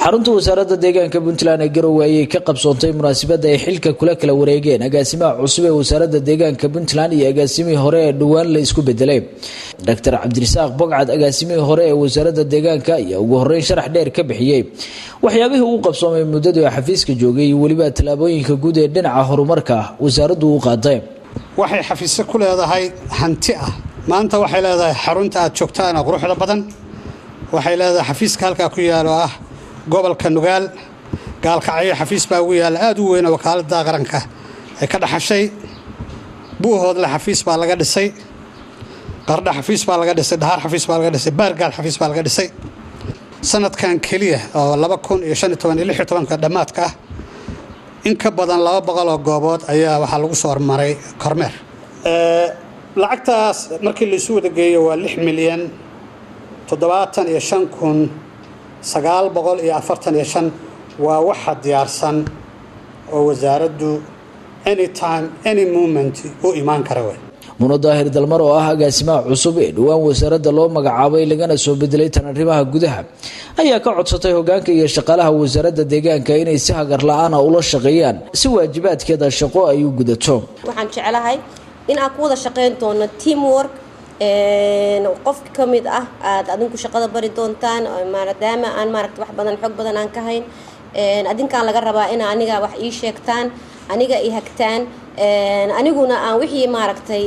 Xarunta Wasaaradda Deegaanka Puntland ee Garowe ayay ka qabsoontay munaasabadda ay xilka kula kala wareegeen agaasimaha cusub ee Wasaaradda Deegaanka Puntland iyo agaasimihii hore ee dhowaan la isku bedelay. Doctor Cabdirasaaq Bogcad, agaasimihii hore ee Wasaaradda Deegaanka, ayaa ugu horeyn sharax dheer ka bixiyey waxyaabihii uu qabsoomay muddadii xafiiska joogay iyo weliba tallaabooyinka guud ee dhinaca horumarka wasaaraddu u qaaday. Waxay xafiisyo ku leedahay hanti ah. Maanta waxay leedahay xarunta aad joogtaana quruxda badan. Waxay leedahay xafiiska halkaa ku yaalo ah gobolka Nugaal. Gaalkacyo xafiis baa ugu yaalla aada u weyna, wakaaladda qaranka ay ka dhaxashay. Buuhoodle xafiis baa laga dhisay, Qardha xafiis baa laga dhisay, Dhahaar xafiis baa laga dhisay, Baargaal xafiis baa laga dhisay. Sanadkan keliya oo 2015 iyo 16-ka dhammaadka ah, in ka badan 200 oo goobood ayaa waxaa lagu soo hormaray kormeer. Lacagtaas markii laisu wada geeyo waa 6,075,945. Waa waxa diyaarsan oo wasaaraddu anytime, any moment u imaan kara wey. Muno Daahir Dalmar oo ah agaasimaha cusub ee dhowaan wasaaradda loo magacaabay, lagana soo bedelay tan arrimaha gudaha, ayaa ka codsatay hogaanka iyo shaqaalaha Wasaaradda Deegaanka inay si hagar la-aana ula shaqeeyaan si waajibaadkeeda shaqo ay u gudato. Waxaan jeclahay in aan ku wada shaqeyn doono teamwork. Qof ka mid ah aada adinku shaqada bari doontaan, maadaama aan maaragta wax badan, xog badan aan ka hayn. Adinkaan laga rabaa in aniga wax ii sheegtaan, aniga i hagtaan, aniguna aan wixii maaragtay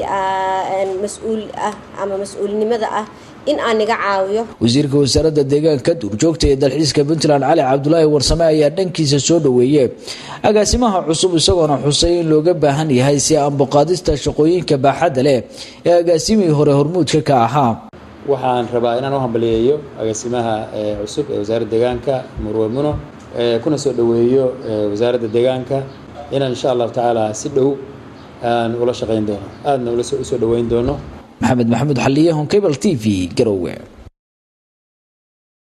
mas-uul ah ama mas-uulnimada ah in aan niga caawiyo. Wasiirka Wasaaradda Deegaanka, Duurjoogta iyo Dalxiiska Puntland, Cali Cabdulaahi Warsame, ayaa dhankiisa soo dhaweeyey agaasimaha cusub, isagoona xusay in looga baahan yahay si amboqaadista shaqooyinka baaxadda leh ee agaasimihii hore hormuudka ka ahaa. Waxaan rabaa inaan u hambaliyeeyo agaasimaha cusub ee Wasaaradda Deegaanka, Murwe Muno, kuna soo dhaweeyo Wasaaradda Deegaanka, inaan insha Allahu tacaala si dhow aan ula shaqayn doono, aadna usoo dhaweyn doono. Maxamed Maxamuud Xaliye, Horn Cable TV, Garowe.